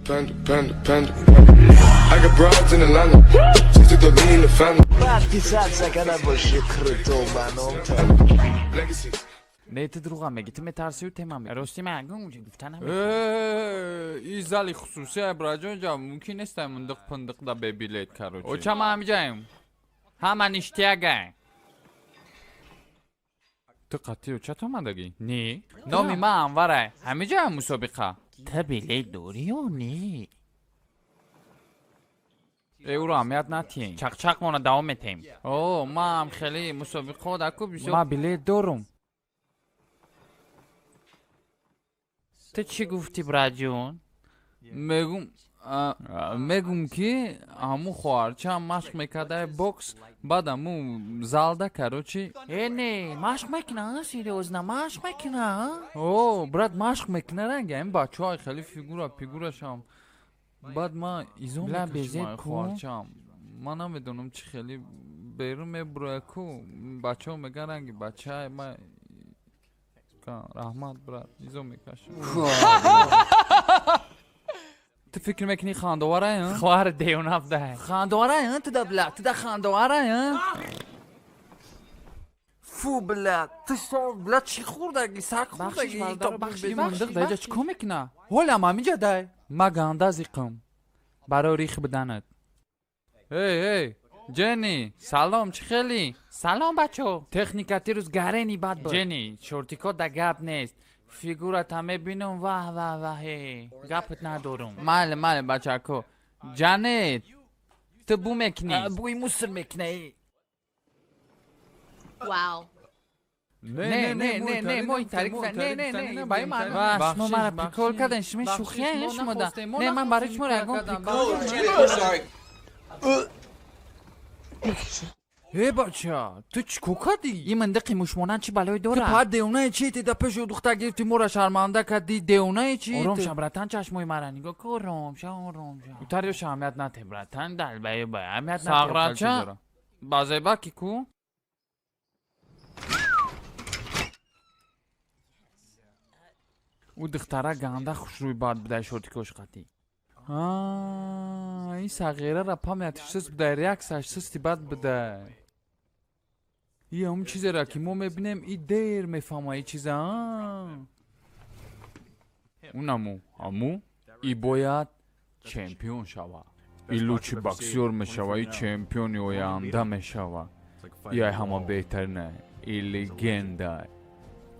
Panda, panda, panda. I got broads in Atlanta. Just to lean the family. Подписаться набоши круто ба номта. Legacies. Не, ту дурӯға мегӣ, ту метарсию тема рости ман гуфта намекунам. Э, и зали хусусия, браҷон, ҷа мумкин нест мундиқ пиндиқ да бе билет, короче. Оча, ма ҳамиҷаем, ҳама ништяга. Ту қатъи очат омадагӣ? Не. Номи ман Анвара, ҳамиҷаям мусобиқа. Ту билет дорӣ ё не? Э, ӯро аҳамият натиҳем. Чақчақмона давом метаҳем. О, маам хеле мусобиқао даку бисёр. Ман билет дорум. Ту чӣ гуфтӣ, браҷон? Мегум, мегум ки ҳамун хоҳарчаам машқ мекардаи бокс, баъд ҳаму залда, короче. Э, не, машқ мекуна, серьёзно машқ мекуна? О, брат, машқ мекуна, ранги ҳамин бачаҳои хеле фигура пигурашам. Баъд ман изо Бла, мекашам безеб ай ку. Хоҳарчаам, ман намедонам чӣ, хеле берун мебуроя ку, бачаҳо меган ранги бачаи ма. Раҳмат, брат, изо мекашам. Ту фикр мекунӣ хандоварай? Хоҳар девона буда. Хандоварай туда, бля, туда хандоварай. Фу, бля, ту со, бля, чӣ хӯрдаги, саг Бахшиш, хӯрдаги? бародаро, бахшиш, Мундиқ бахшиш, даиҷа бахшиш. чӣ кор мекуна? Ҳолам ҳамиҷа дай ма ганда зиқам Барои рих буданат. Эй, эй, Ҷенни, салом, чӣ хелӣ? Салом, бачо. Техника тирӯз гарени бад буд. Ҷенни, шортико да гап нест, фигурата мебинам, ваҳ, ваҳ, ваҳ, гапат надорум. Майли, майли, бачако. Ҷанет, ту бу мекунӣ? Бӯи муср мекуна. Wow. Не, не, не, не, мо ин тари гуфта, не, не, не, ба ин маъно. Ва, шумо мара прикол карден, шумо шӯхиян, шумо да. Не, ман барои шумо ягон прикол. Э, бача, ту чӣ кор кардӣ? Ин миндиқи мушмонанд чӣ балое Ту дорад? пар девонаи чи? Ти да пеши духтар гирифти, моро шарманда кардӣ, девонаи чи? Ором ша, братан, чашмои мара нигоҳ кун, ором ша, ором ша. Утариёша аҳамият натем, братан, далбаёба аҳамият натем. Сағрача ба зебаки ку. Ӯ духтара ганда хушрӯй бад будай, шортикош қатӣ. Ин сағирара памятиш суст будай, реаксияш сусти бад будай. И ҳамун чизеро ки мо мебинем, и дер мефаҳма и чиза. Унаму ҳаму и бояд чемпион шава, и лучи боксёр мешава, и чемпиони оянда мешава, и ай ҳама беҳтарина, и легенда.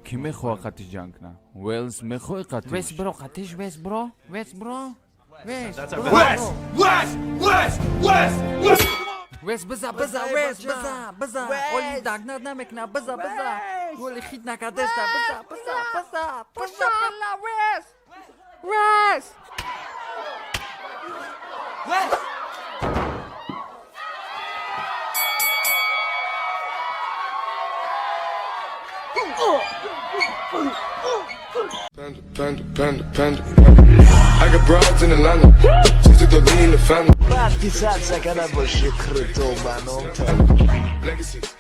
Кӣ мехоҳа қатиш ҷанг куна? Уэлс мехоҳӣ Вес қатиш? Бро, қатиш, вес, бро, вес, бро, вес. West, West, West, West, West. Вес, биза, биза, вес, биза, биза, оли дагнат намекуна, биза, биза, оли хит накардеста, биза, биза, биза, биза, Била, вес, вес. West. Panda, panda, panda, panda. I got broads in Atlanta. Just to lean the family. Подписаться набоши круто ба номта. Legacies.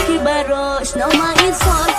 Ки барош номаи сол.